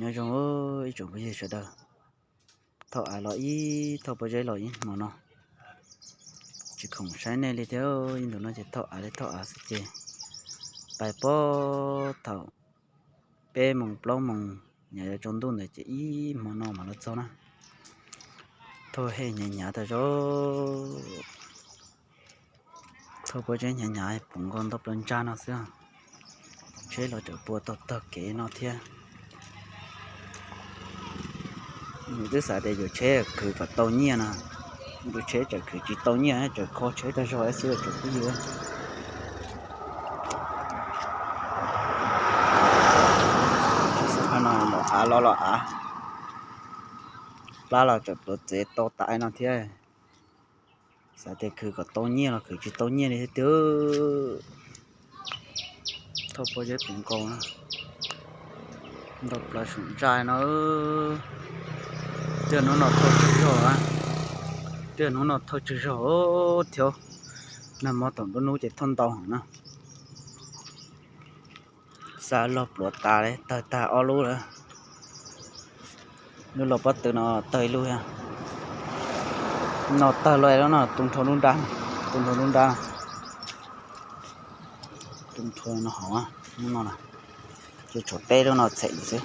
Nyob zoo ib tsoom phooj ywg sawv daws, thauj av los ib, thauj pob zeb los ib hmo no, tsis khoom saib nej li thiab. Ib ntus no ces thauj av li thauj av xwb ces pais pob thaum peb moos plaub moos, nyob yuav tsaus ntuj ntawd ces ib hmo no mam los txog na. Thauj hem hnyav hnyav tas zog, thauj pob zeb hnyav hnyav puv nkaus ntau plaws ntsag no xwb. Tsheb los tseem puas tau tag kev no thiab. Nws twb xav tias yuav tsheb khwv kom tau nyiaj no, yuav tsheb tseem khwv tsis tau nyiaj, tseem kho tsheb tag zog xwb tsoom phooj ywg. Xab phaj no los av los los av, plab los tseem pluav txev tau tas no thiab. Xav tias khwv kom tau nyiaj los khwv tsis tau nyiaj li thiab tiag. Thauj pob zeb puv nkaus na, ntau plaws saum ntsaj no. Tej hnub no thauj tsawg zog, tej hnub no thauj tsawg zog thiab. Nag hmo thaum nruab hnub ces thauj ntau heev na. Xa log pluav tas li, tawg tag ob lub lawm. Lub los pob tw no tawg ib lub thiab. No tawg lawm no, tu nrho lub nrab, tu nrho lub nrab, tu nrho no hov, lub no, tsuas tshuav peb lub no txhem xwb.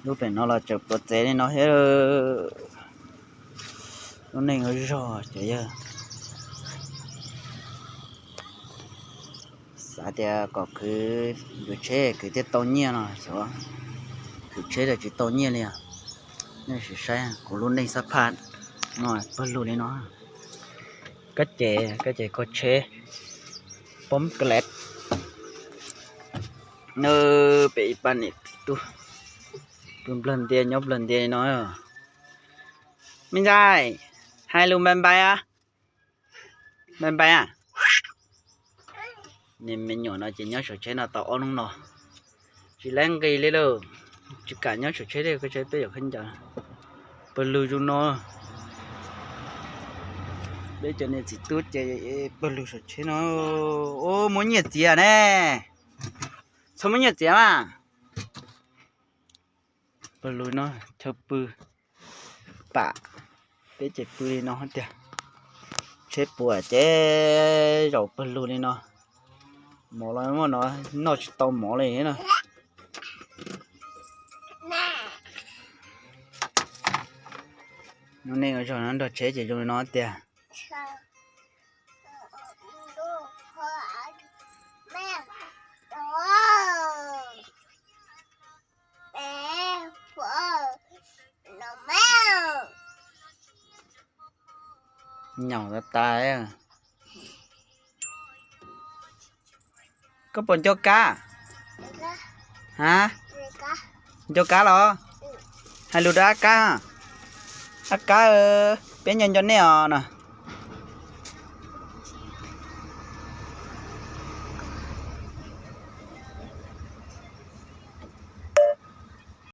Lub pem no los tseem pluav txev li no thiab. Lub neej ua zog ces yog xav tias kom khwv, yuav tsheb khwv thiaj tau nyiaj no xyov, khwv tsheb los tsis tau nyiaj li os. Nej sim saib kuv lub neej xab phaj no pawg lug li no. Kab ces, kab ces kho tsheb, pom kles. Nws pem ib pab niam txiv tub, tus nplog ntias nyob nplog ntias li no. Me ntxhais, hais lus npai npai, npai npai. Niag me nyuam no ces nyob saum tsheb no tau ob hnub no, tsis laib nqis li lauj. Tsis kam nyob saum tsheb li, koj saib peb yawm khaub ncaws, pawg lug zoo no. Peb cov niam txiv tub ces pawg lug saum tsheb no. Ub, muab nyiaj txiav ne, txhob muab nyiaj txiav mas. Pawg lug no chaw pw pam, peb ces pw li no tiag. Tsheb puas ces zaum pawg lug li no. Mov los muaj no, noj tsis tau mov li na. Lub neej ua zog no nrog tsheb ces zoo li no tiag. Nyaum tas tas. Koj puas nco kab? Ha? Nco kab los? Hais lus rau ab kab. Ab kab, peb nco nco nej os no.